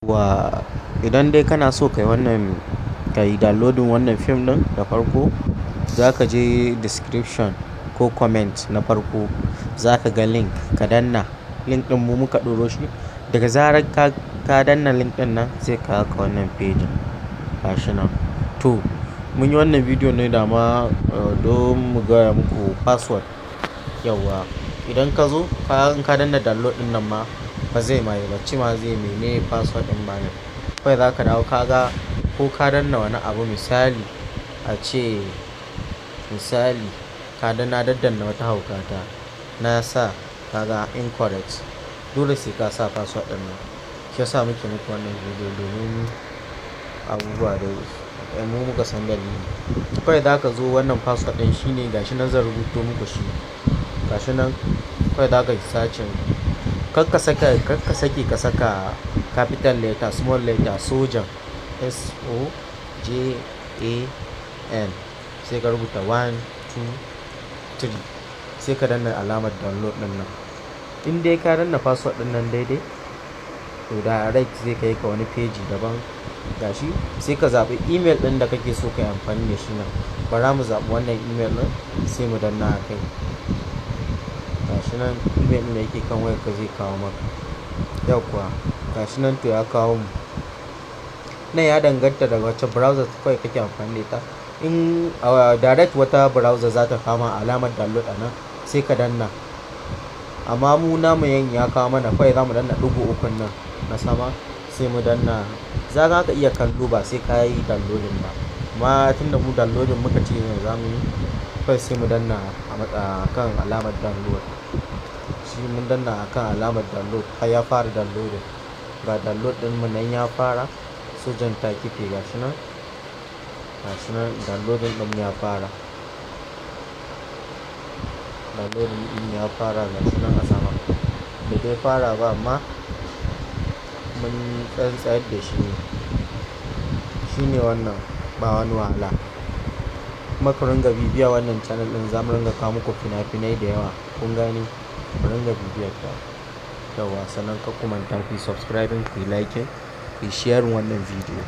Wa idan dai kana so ka yi wannan, ka yi downloading wannan fim ɗin, da farko za ka je description ko comment na farko, za ka ga link, ka danna link ɗin, mu muka ɗoro shi. Daga zarar ka danna link ɗin nan, zai kawo ka wannan page, gashi nan. To, mun yi wannan bidiyo ne dama don mu gaya muku password. Yauwa, idan ka zo in ka danna download ɗin nan ma ba zai ma yi ba, ce ma zai mene password ɗin ba ne. Kawai za ka dawo ka ga ko ka danna wani abu, misali a ce misali ka danna daddanna wata haukata na sa, ka ga incorrect. Dole sai ka sa password ɗin nan. Shi yasa muke muku wannan bidiyo, domin abubuwa da mu muka san dalili. Kawai za ka zo, wannan password ɗin shine gashi nan, zan rubuto muku shi. Gashi nan, kawai za ka yi searching. Kar ka sake ka saka capital letter, small letter, sojan, SOJAN, sai ka rubuta 1 2 3, sai ka danna alamar download ɗin nan. In dai ka danna password ɗin nan daidai, to direct zai kai ka wani page daban. Gashi, sai ka zaɓi email ɗin da kake so ka yi amfani da shi nan. Bara mu zaɓi wannan email ɗin, sai mu danna a kai. Gashi nan, email ɗin da yake kan wayarka zai kawo maka. Yauwa, gashi nan, to ya kawo mu. Nan ya danganta daga wacce browser kawai kake amfani da ita. In direct wata browser za ta kawo ma alamar download a nan, sai ka danna. Amma mu namu yin ya kawo mana, kawai za mu danna ɗigo ukun nan na sama, sai mu danna. Za ka iya kallo ba sai ka yi downloading ba. Amma tunda mu downloading muka ce za mu yi, kawai sai mu danna a kan alamar download. Shi mun danna a kan alamar download, har ya fara downloading. Ga download ɗin mu nan ya fara. Sojan ta kife, gashi nan. Gashi nan, downloading ɗin ya fara. Downloading ɗin ya fara, gashi nan a sama. Bai dai fara ba, amma mun ɗan tsayar da shi ne. Shine wannan, ba wani wahala. Kuma ku ringa bibiya wannan channel ɗin, za mu ringa kawo muku fina-finai da yawa. Kun gane? Ku ringa bibiyar ta. Yauwa, sannan kar ku manta ku yi subscribing, ku yi liking, ku yi sharing wannan bidiyo.